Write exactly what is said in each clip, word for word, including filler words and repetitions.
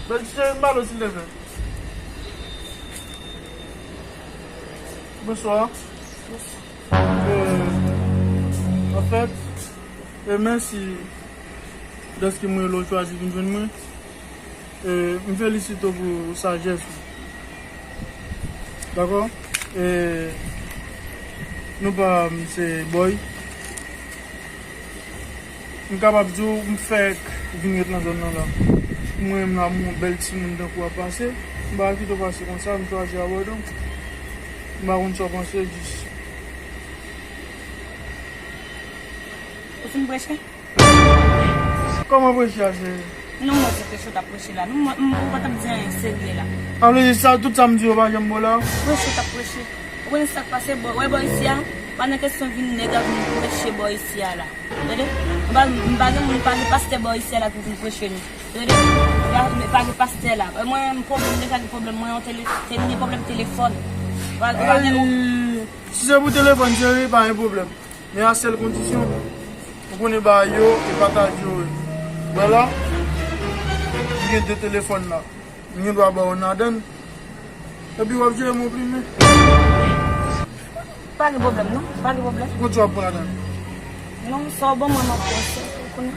Bèl ti cheri, m ba l silvouplè. Bonswa. Euh, anfèt, e mèsi dèske mwen rele w chwazi vin jwenn mwen. E m felisite w pou sajès ou. Dakò? E non pa m se Boy. M kapab di w, m fèk vin ret nan zòn nan la. Mwen menm la, m wè yon bèl timoun tankou w ap pase. M pa kite w pase konsa, m chwazi abòde w. M pa konn sa w panse, jis. Ou fin preche? Kòman preche a, cheri? Non, mwen se preche w t ap preche la. Non, mwen, m, ou pa t ap di anyen serye la. Ann, sa, tout sa m di yo pa janm bon la? Preche w t ap preche. Ou konnen sa k pase, bò, wè bò isi a, pa nan kesyon vin nèg ap vin preche bò isi a la. Tande? M pa, m pa gen moun, pa gen pastè bò isi a la ki vin preche nou. Tande? Pa, pa gen pastè la. E mwen, m pwoblèm, m deja gen pwoblèm, mwen, yon tele, te gen pwoblèm telefòn. Pa, pa gen. Ay, si se pou telefòn, cheri, pa gen pwoblèm. Men a sèl kondisyon, ou konnen bagay yo, e pataje yo ye. Wè la, m gen de telefòn la. M gen dwa ba w youn ladann. Epi w ap jere m yon plimen. Pa gen pwoblèm, non. Pa gen pwoblèm. Kòman w ap pran ladann? Non, sa w ban mwen, m ap pran sa. Ou konnen,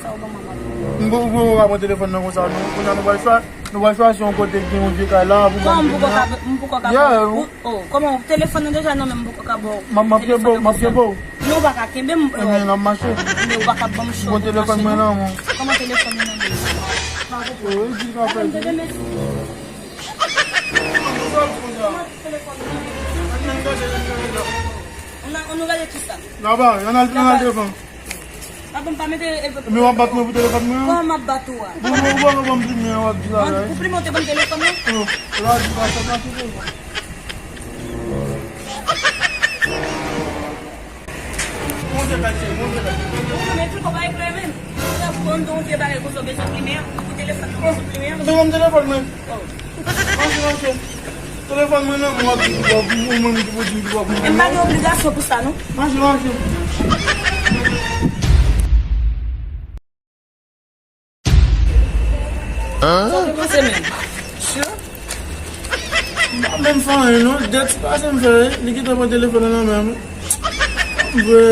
sa w ban mwen, m ap pran. M poko, ou poko ka pran telefòn nan konsa, non. Kounye a nou pral fè, nou pral chwazi yon kote ki gen yon vye kay la pou m. Kòman m poko ka, m poko ka pran? Yeah, ou. Oh, kòman? Telefòn nan deja nan men m, m poko ka ba w. M ap, m ap kenbe w, m ap kenbe w. Non, ou pa ka kenbe m. Ebyen, n ap mache. Men ou pa ka ban m chòt pou mache, non. Bon, telefòn mwen nan men w. Kòman telefòn nan nan men w? Oh, e di l ka fè. Tande, mèsi. Kòman telefòn nan? Ann, ann gade, ann gade la. Ann, ann nou gade kisa? Laba, ann al, ann al devan. Papa, m pa mete, e, men w ap bat mwen pou telefòn mwen an? Kòman m ap bat ou a? Bon, bon, bon, bon, m di mwen w ap di la, la. Pou plimen w te ban m telefòn nan? Oh, la, di pa sa, pa tou. Monte kay, cheri, monte kay. Ou menm, tout kòb a eklè menm. Ou ta pran yon vye bagay konsa, w bezwen plimen, pou telefòn nan, w bezwen plimen. Ban m telefòn mwen. Oh. Mache, mache. Telefòn mwen nan men w, w ap di ki bò, ou menm ki pou di m ki bò pou m. E m pa gen obligasyon pou sa, non. Mache, mache. Sa w te panse menm? Sure? M pa menm fè anyen, non. Dèt se pa sa m fè, li gentan pran telefòn nan nan men m. Vre.